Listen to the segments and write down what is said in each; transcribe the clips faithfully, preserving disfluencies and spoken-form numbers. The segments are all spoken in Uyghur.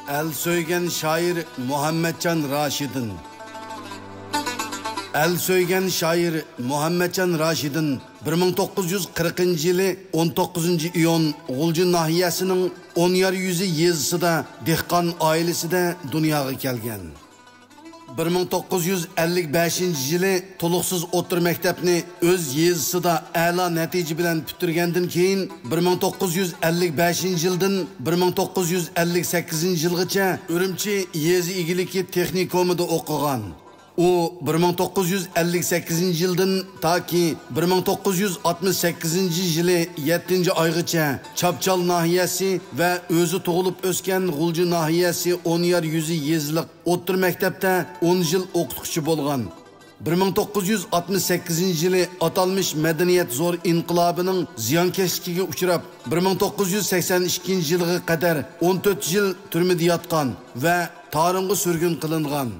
ئەل سۆيگەن شائىر مۇھەممەتجان راشىدىن. ئەل سۆيگەن شائىر مۇھەممەتجان راشىدىن بىر مىڭ توققۇز يۈز قىرىقىنچى يىلى ئون توققۇزىنچى ئىيۇن غۇلجا ناھىيەسىنىڭ ئونيار يۈزى يېزىسىدا دېھقان ئائىلىسىدە دۇنياغا كەلگەن. بىر مىڭ توققۇز يۈز ئەللىك بەشىنچى يىلى تولۇقسىز ئوتتۇرا مەكتەپنى ئۆز يېزىسىدا ئەلا نەتىجە بىلەن پۈتتۈرگەندىن كېيىن، بىر مىڭ توققۇز يۈز ئەللىك بەشىنچى يىلدىن بىر مىڭ توققۇز يۈز ئەللىك سەككىزىنچى يىلغىچە ئۈرۈمچى يېزا ئىگىلىكى تېخنىكومىدا ئوقۇغان. ئۇ بىر مىڭ توققۇز يۈز ئەللىك سەككىزىنچى يىلدىن تاكى بىر مىڭ توققۇز يۈز ئاتمىش سەككىزىنچى يىلى يەتتىنچى ئايغىچە چاپچال ناھىيەسى ۋە ئۆزى تۇغۇلۇپ ئۆسكەن غۇلجا ناھىيەسى ئونيار يۈزى يېزىلىق ئوتتۇرا مەكتەپتە ئون يىل ئوقۇتقۇچى بولغان. بىر مىڭ توققۇز يۈز ئاتمىش سەككىزىنچى يىلى ئاتالمىش مەدەنىيەت زور ئىنقىلابىنىڭ زىيانكەشلىكىگە ئۇچراپ، بىر مىڭ توققۇز يۈز سەكسەن ئىككىنچى يىلغا قەدەر ئون تۆت يىل تۈرمىدە ياتقان ۋە تارىنغا سۈرگۈن قىلىنغان.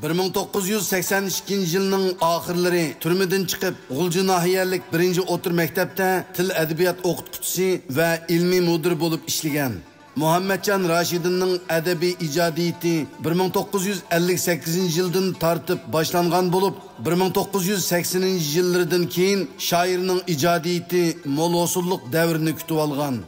بىر مىڭ توققۇز يۈز سەكسەن ئىككىنچى يىلنىڭ ئاخىرلىرى تۈرمىدىن چىقىپ، غۇلجا ناھىيەلىك بىرىنچى ئوتتۇرا مەكتەپتە تىل ئەدەبىيات ئوقۇتقۇچىسى ۋە ئىلمىي مۇدىر بولۇپ ئىشلىگەن. مۇھەممەتجان راشىدىننىڭ ئەدەبىي ئىجادىيىتى بىر مىڭ توققۇز يۈز ئەللىك سەككىزىنچى يىلدىن تارتىپ باشلانغان بولۇپ، بىر مىڭ توققۇز يۈز سەكسىنىنچى يىللىرىدىن كېيىن شائىرنىڭ ئىجادىيىتى مول ھوسۇللۇق دەۋرنى كۈتۈۋالغان.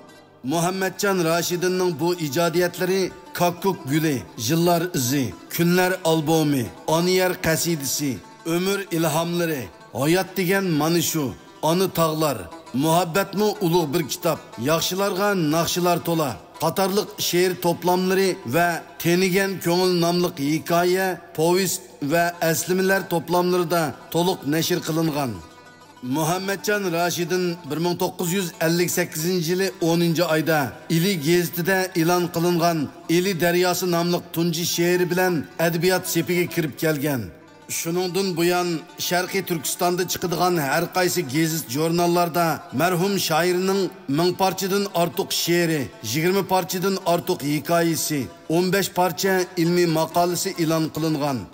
مۇھەممەتجان راشىدىننىڭ بۇ ئىجادىيەتلىرى كاككۇك گۈلى، يىللار ئىزى، كۈنلەر ئالبومى، ئانا يەر قەسىدىسى، ئۆمۈر ئىلھاملىرى، ھايات دېگەن مانا شۇ، ئانا تاغلار، مۇھەببەتمۇ ئۇلۇغ بىر كىتاب، ياخشىلارغا ناخشىلار تولا قاتارلىق شېئىر توپلاملىرى ۋە تېنىگەن كۆڭۈل ناملىق ھېكايە، پوۋېست ۋە ئەسلىمىلەر توپلاملىرىدا تولۇق نەشر قىلىنغان. مۇھەممەتجان راشىدىن بىر مىڭ توققۇز يۈز ئەللىك سەككىزىنچى يىلى ئونىنچى ئايدا ئىلى گېزىتىدە ئېلان قىلىنغان ئىلى دەرياسى ناملىق تۇنجى شېئىرى بىلەن ئەدەبىيات سېپىگە كىرىپ كەلگەن. شۇنىڭدىن بۇيان، شەرقىي تۈركىستاندا چىقىدىغان ھەر قايسى گېزىت-ژۇرناللاردا مەرھۇم شائىرنىڭ مىڭ پارچىدىن ئارتۇق شېئىرى، يىگىرمە پارچىدىن ئارتۇق ھېكايىسى، ئون بەش پارچە ئىلمىي ماقالىسى ئېلان قىلىنغان.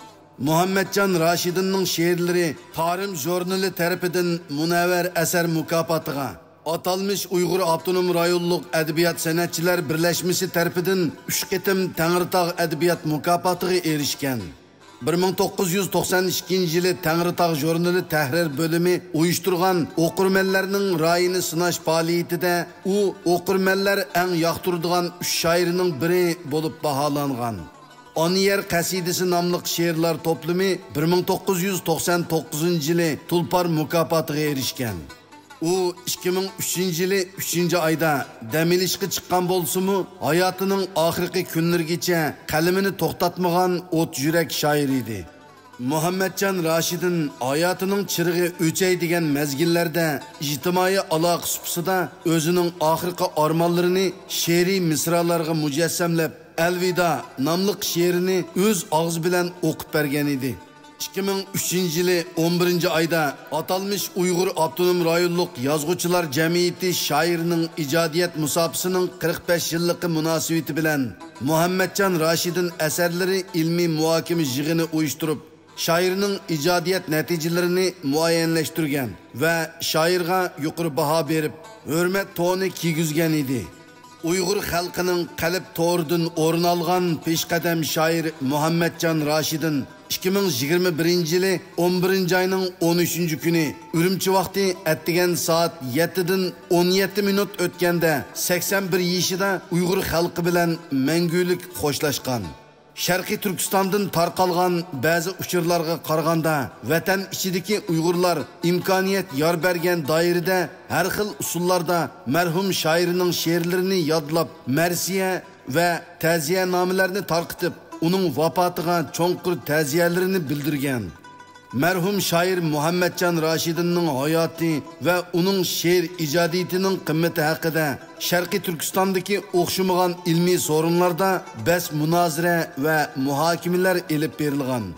مۇھەممەتجان راشىدىننىڭ شېئىرلىرى تارىم ژۇرنىلى تەرىپىدىن مۇنەۋۋەر ئەسەر مۇكاپاتىغا، ئاتالمىش ئۇيغۇر ئاپتونوم رايونلۇق ئەدەبىيات سەنئەتچىلەر بىرلەشمىسى تەرىپىدىن ئۈچ قېتىم تەڭرىتاغ ئەدەبىيات مۇكاپاتىغا ئېرىشكەن. بىر مىڭ توققۇز يۈز توقسان ئىككىنچى يىلى تەڭرىتاغ ژۇرنىلى تەھرىر بۆلۈمى ئۇيۇشتۇرغان ئوقۇرمەنلەرنىڭ رايىنى سىناش پائالىيىتىدە ئۇ ئوقۇرمەنلەر ئەڭ ياقتۇرىدىغان ئۈچ شائىرنىڭ بىرى بولۇپ باھالانغان. ئانا يەر قەسىدىسى ناملىق شېئىرلار توپلىمى بىر مىڭ توققۇز يۈز توقسان توققۇزىنچى يىلى تۇلپار مۇكاپاتىغا ئېرىشكەن. ئۇ ئىككى مىڭ ئۈچىنچى يىلى ئۈچىنچى ئايدا دەم ئېلىشقا چىققان بولسىمۇ، ھاياتىنىڭ ئاخىرقى كۈنلىرىگىچە قەلىمىنى توختاتمىغان ئوت يۈرەك شائىر ئىدى. مۇھەممەتجان راشىدىن ھاياتىنىڭ چىرىغى ئۆچەي دېگەن مەزگىللەردە ئىجتىمائىي ئالاقە سۇپىسىدا ئۆزىنىڭ ئاخىرقى ئارمانلىرىنى شېئىرىي مىسرالارغا مۇجەسسەملەپ، ئەلۋىدا ناملىق شېئىرىنى ئۆز ئاغزى بىلەن ئوقۇپ بەرگەن ئىدى. ئىككى مىڭ ئۈچىنچى يىلى ئون بىرىنچى ئايدا ئاتالمىش ئۇيغۇر ئاپتونوم رايونلۇق يازغۇچىلار جەمئىيىتى شائىرنىڭ ئىجادىيەت مۇساپىسىنىڭ قىرىق بەش يىللىقى مۇناسىۋىتى بىلەن مۇھەممەتجان راشىدىن ئەسەرلىرى ئىلمىي مۇھاكىمە يىغىنى ئۇيۇشتۇرۇپ، شائىرنىڭ ئىجادىيەت نەتىجىلىرىنى مۇئەييەنلەشتۈرگەن ۋە شائىرغا يۇقىرى باھا بېرىپ، ھۆرمەت تونى كىيگۈزگەن ئىدى. ئۇيغۇر خەلقىنىڭ قەلب تورىدىن ئورۇن ئالغان پېشقەدەم شائىر مۇھەممەتجان راشىدىن ئىككى مىڭ يىگىرمە بىرىنچى يىلى ئون بىرىنچى ئاينىڭ ئون ئۈچىنچى كۈنى ئۈرۈمچى ۋاقتى ئەتىگەن سائەت يەتتىدىن ئون يەتتە مىنۇت ئۆتكەندە سەكسەن بىر يېشىدا ئۇيغۇر خەلقى بىلەن مەڭگۈلۈك خوشلاشقان. شەرقىي تۈركىستاندىن تارقالغان بەزى ئۇچۇرلارغا قارىغاندا، ۋەتەن ئىچىدىكى ئۇيغۇرلار ئىمكانىيەت يار بەرگەن دائىرىدە ھەر خىل ئۇسۇللاردا مەرھۇم شائىرنىڭ شېئىرلىرىنى يادلاپ، مەرسىيە ۋە تەزىيەنامىلەرنى تارقىتىپ، ئۇنىڭ ۋاپاتىغا چوڭقۇر تەزىيەلىرىنى بىلدۈرگەن. مەرھۇم شائىر مۇھەممەتجان راشىدىننىڭ ھاياتى ۋە ئۇنىڭ شېئىر ئىجادىيىتىنىڭ قىممىتى ھەققىدە شەرقىي تۈركىستاندىكى ئوخشىمىغان ئىلمىي سورۇنلاردا بەس مۇنازىرە ۋە مۇھاكىمىلەر ئېلىپ بېرىلغان.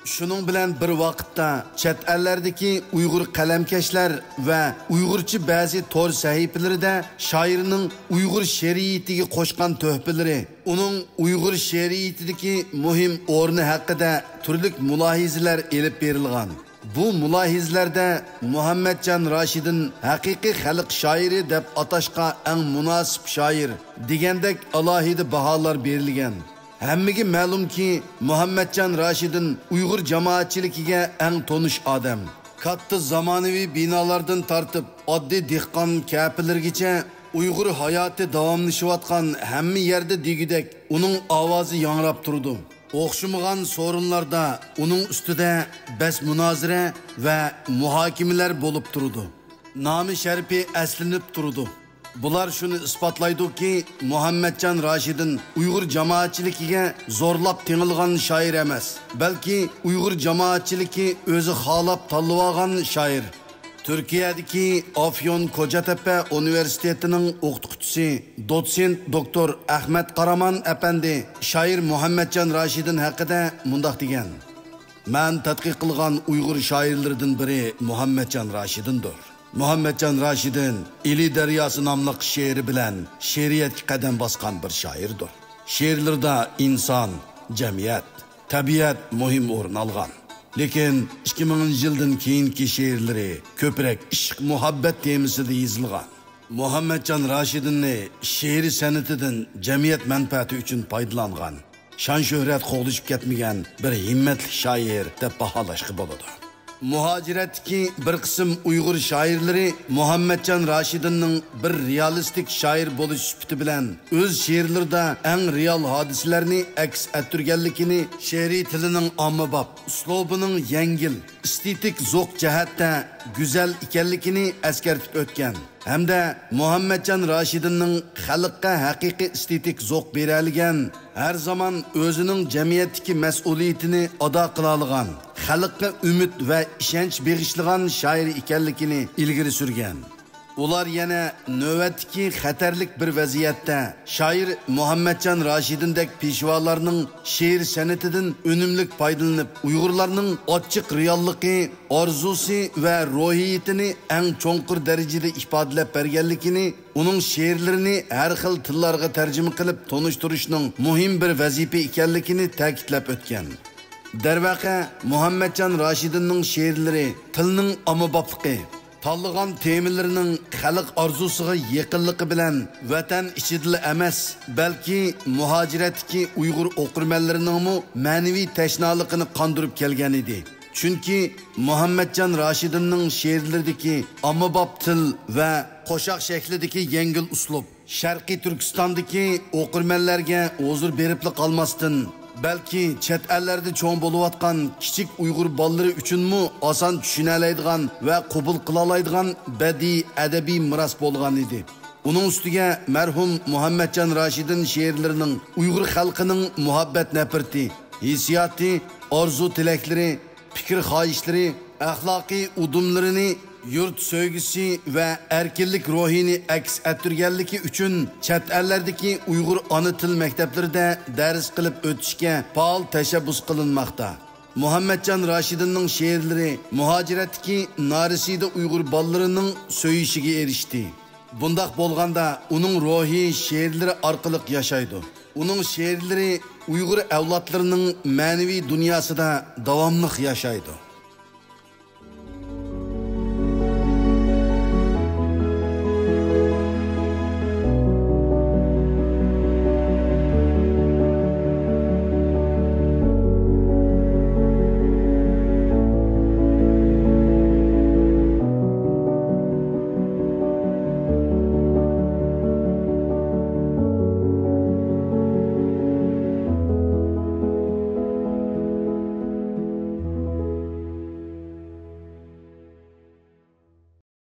شۇنىڭ بىلەن بىر ۋاقىتتا، چەت ئەللەردىكى ئۇيغۇر قەلەمكەشلەر ۋە ئۇيغۇرچە بەزى تور سەھىپىلىرىدە شائىرنىڭ ئۇيغۇر شېئىرىيىتىگە قوشقان تۆھپىلىرى، ئۇنىڭ ئۇيغۇر شېئىرىيىتىدىكى مۇھىم ئورنى ھەققىدە تۈرلۈك مۇلاھىزىلەر ئېلىپ بېرىلغان. بۇ مۇلاھىزىلەردە مۇھەممەتجان راشىدىن ھەقىقىي خەلق شائىرى دەپ ئاتاشقا ئەڭ مۇناسىپ شائىر دېگەندەك ئالاھىدە باھالار بېرىلگەن. ھەممىگە مەلۇمكى، مۇھەممەتجان راشىدىن ئۇيغۇر جامائەتچىلىكىگە ئەڭ تونۇش ئادەم. كاتتا زامانىۋى بىنالاردىن تارتىپ، ئاددىي دېھقان كەپىلىرىگىچە ئۇيغۇر ھاياتى داۋاملىشىۋاتقان ھەممە يەردە دېگۈدەك ئۇنىڭ ئاۋازى ياڭراپ تۇرىدۇ. ئوخشىمىغان سورۇنلاردا ئۇنىڭ ئۈستىدە بەس-مۇنازىرە ۋە مۇھاكىمىلەر بولۇپ تۇرىدۇ. نامى-شەرىپى ئەسلىنىپ تۇرىدۇ. بۇلار شۇنى ئىسپاتلايدۇكى، مۇھەممەتجان راشىدىن ئۇيغۇر جامائەتچىلىكىگە زورلاپ تېڭىلغان شائىر ئەمەس، بەلكى ئۇيغۇر جامائەتچىلىكى ئۆزى خالاپ تاللىۋالغان شائىر. تۈركىيەدىكى ئافيون كوجاتەپە ئۇنىۋېرسىتېتىنىڭ ئوقۇتقۇچىسى، دوتسېنت دوكتور ئەخمەت قارىمان ئەپەندى شائىر مۇھەممەتجان راشىدىن ھەققىدە مۇنداق دېگەن: مەن تەتقىق قىلغان ئۇيغۇر شائىرلىرىدىن بىرى مۇھەممەتجان راشىدىندۇر. مۇھەممەتجان راشىدىن ئىلى دەرياسى ناملىق شېئىرى بىلەن شېئىرىيەتكە قەدەم باسقان بىر شائىردۇر. شېئىرلىرىدا ئىنسان، جەمئىيەت، تەبىئەت مۇھىم ئورۇن ئالغان. لېكىن ئىككى مىڭىنچى يىلدىن كېيىنكى شېئىرلىرى كۆپرەك ئىشق-مۇھەببەت تېمىسىدا يېزىلغان. مۇھەممەتجان راشىدىننى شېئىرىي سەنئىتىدىن جەمئىيەت مەنپەئەتى ئۈچۈن پايدىلانغان، شان-شۆھرەت قوغلىشىپ كەتمىگەن بىر ھىممەتلىك شائىر دەپ باھالاشقا بولىدۇ. مۇھاجىرەتتىكى بىر قىسىم ئۇيغۇر شائىرلىرى مۇھەممەتجان راشىدىننىڭ بىر رېئالىستىك شائىر بولۇش سۈپىتى بىلەن ئۆز شېئىرلىرىدا ئەڭ رېئال ھادىسىلەرنى ئەكس ئەتتۈرگەنلىكىنى، شېئىرىي تىلىنىڭ ئاممىباب، ئۇسلۇبىنىڭ يەڭگىل، ئېستېتىك زوق جەھەتتە گۈزەل ئىكەنلىكىنى ئەسكەرتىپ ئۆتكەن ھەمدە مۇھەممەتجان راشىدىننىڭ خەلققە ھەقىقىي ئېستېتىك زوق بېرەلىگەن، ھەر زامان ئۆزىنىڭ جەمئىيەتتىكى مەسئۇلىيىتىنى ئادا قىلالىغان، خەلققە ئۈمىد ۋە ئىشەنچ بېغىشلىغان شائىر ئىكەنلىكىنى ئىلگىرى سۈرگەن. ئۇلار يەنە نۆۋەتتىكى خەتەرلىك بىر ۋەزىيەتتە شائىر مۇھەممەتجان راشىدىندەك پېشۋالارنىڭ شېئىر سەنئىتىدىن ئۈنۈملۈك پايدىلىنىپ، ئۇيغۇرلارنىڭ ئاچچىق رېئاللىقى، ئارزۇسى ۋە روھىيىتىنى ئەڭ چوڭقۇر دەرىجىدە ئىپادىلەپ بەرگەنلىكىنى، ئۇنىڭ شېئىرلىرىنى ھەر خىل تىللارغا تەرجىمە قىلىپ تونۇشتۇرۇشنىڭ مۇھىم بىر ۋەزىپە ئىكەنلىكىنى تەكىتلەپ ئۆتكەن. دەرۋەقە، مۇھەممەتجان راشىدىننىڭ شېئىرلىرى تىلنىڭ ئاممىبابلىقى، تاللىغان تېمىلىرىنىڭ خەلق ئارزۇسىغا يېقىنلىقى بىلەن ۋەتەن ئىچىدىلا ئەمەس، بەلكى مۇھاجىرەتتىكى ئۇيغۇر ئوقۇرمەنلىرىنىڭمۇ مەنىۋى تەشنالىقىنى قاندۇرۇپ كەلگەن ئىدى. چۈنكى مۇھەممەتجان راشىدىننىڭ شېئىرلىرىدىكى ئاممىباب تىل ۋە قوشاق شەكلىدىكى يەڭگىل ئۇسلۇب، شەرقىي تۈركىستاندىكى ئوقۇرمەنلەرگە ھۇزۇر بېرىپلا قالماستىن، بەلكى چەت ئەللەردە چوڭ بولۇۋاتقان كىچىك ئۇيغۇر بالىلىرى ئۈچۈنمۇ ئاسان چۈشىنەلەيدىغان ۋە قوبۇل قىلالايدىغان بەدىئىي ئەدەبىي مىراس بولغان ئىدى. ئۇنىڭ ئۈستىگە مەرھۇم مۇھەممەتجان راشىدىن شېئىرلىرىنىڭ ئۇيغۇر خەلقىنىڭ مۇھەببەت نەپرىتى، ھېسسىياتى، ئارزۇ-تىلەكلىرى، پىكىر-خاھىشلىرى، ئەخلاقىي ئۇدۇملىرىنى، يۇرت سۆيگۈسى ۋە ئەركىنلىك روھىنى ئەكس ئەتتۈرگەنلىكى ئۈچۈن چەت ئەللەردىكى ئۇيغۇر ئانا تىل مەكتەپلىرىدە دەرس قىلىپ ئۆتۈشكە پائال تەشەببۇس قىلىنماقتا. مۇھەممەتجان راشىدىننىڭ شېئىرلىرى مۇھاجىرەتتىكى نارەسىدە ئۇيغۇر بالىلىرىنىڭ سۆيۈشىگە ئېرىشتى. بۇنداق بولغاندا، ئۇنىڭ روھى شېئىرلىرى ئارقىلىق ياشايدۇ. ئۇنىڭ شېئىرلىرى ئۇيغۇر ئەۋلادلىرىنىڭ مەنىۋى دۇنياسىدا داۋاملىق ياشايدۇ.